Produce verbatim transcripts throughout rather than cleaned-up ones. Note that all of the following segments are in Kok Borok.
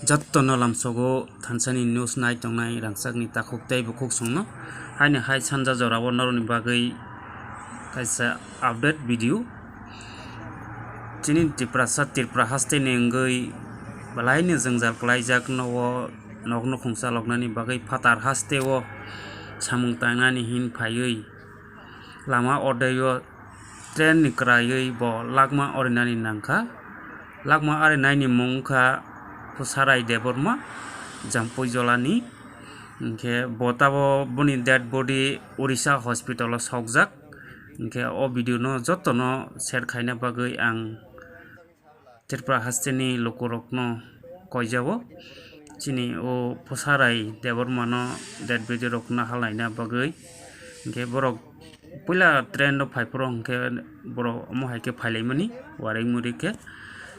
Jottono lamsogo thansani news nai tongnai rangchakni takhuk tei bukhuk songno. Haini hai sanja jorao norokni bagwi kaisa update video. Chini Tiprasa Tripura hasteni wngwi belaino jwngjal kwlaijak no o nokno khungsa loknani bagwi phatar hasteo samung tangnani hin phaiwi lama ordeo train ni kwraiwi bo lakma orinani nangkha. Lakma arinaini mung wngkha Phusarai Debbarma, Jampui Jolani. Hinkhe bo tabo boni dead body Orissa hospital o sokjak. Hinkhe o video no jotono share khaina bagwi ang Tripura hasteni lukurokno koijao. Chini o Phusarai Debbarmano dead body rokno halaina bagwi. Hinkhe borok puila train rok phaiphuru hinkhe borok omo hai khe phailaimani waring murik khe.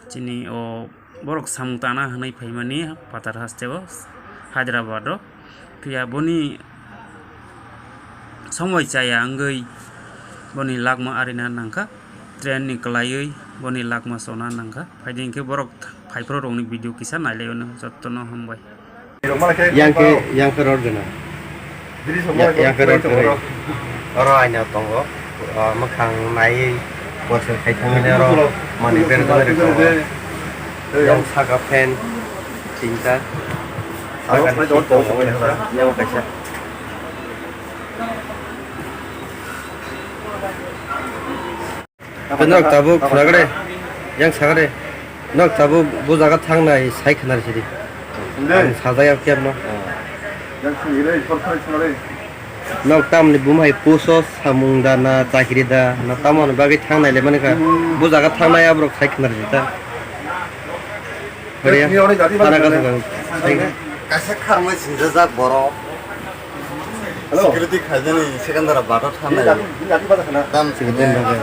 Chini o borok samung tana hwnwi phaimani phatar hasteo Hyderabad o. Phiya boni somoi chaya wngwi boni lakma arina nangkha, train ni kwlaiwi boni lakma chona nangkha. Phaidi hinkhe borok phaiphuru rokni video kisa nailaio no, jottono hambai. Yang khe, yang khe rot gana. Ya-, yang khe rot gana. Oro aina tongo, ah, mwkhang naiwi borsa khai thangmani oro manwi berajak tongo. Yang saka fan tinta. Saka ni tongo, yang kaisa. Tei nok tabuk khwlagre, yang sagre, nok tabuk bo jaga thangnai sai khwnar sidi. Ang sajak kebno. Nok tamni bumhai puso samung da na chakri da na tamoni bagwi thangnai le mankha. Bo jaga thangnai aborok sai khwnar sidi ta. Horiya, tara kasu kang. Kaisa kharmai sinjajak borok. Hello. Security khaijani Secondara bato thanai. Tam security nangkhe.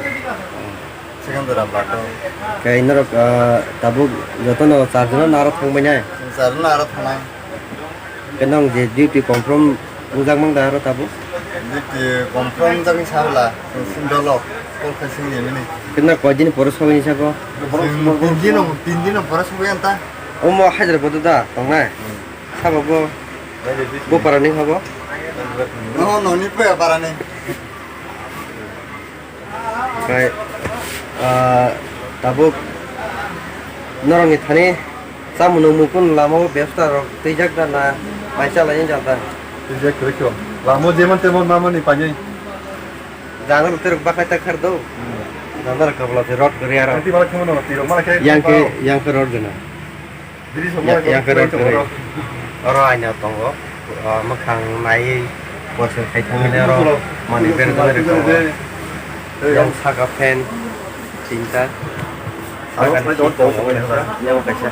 Secondara bato. Khe norok, ah, tabuk jotono charjono naro thangbainai? Charjono aro thanai. Khe nong je duty confirm wngjak mang da aro tabuk? Duty confirm wngjak ni sabla, sing dolok, call khai sing yemini. Khe nong koi din pore sogwi ni sabo? Sing tin din, tin din pore sogwi anta. Omo Hyderabad da tongnai? Hmm. Sabo bo, bo parani habo? No, no, ni pe parani. Kai, ah, tabuk norokni thani chamung nungmung kun lama o bebsa rok twijak da na mai chalai jak da? Twijak kwrwi kho. Lama o jemon temon mamani painai. Jana rok terok bakhai tak khar do. Hmm. Jana rok kabla se rot kwrwi aro. Nanti bala khemo no, tirok mala khe. Yang khe, yang khe rot gana. Ya, yang khe rot kwrwi. Oro aina tongo, ah, mwkhang naiwi borsa khai thangmani oro manwi berajak tongo. Yang saka fan tinta. Saka ni tongo, yang kaisa.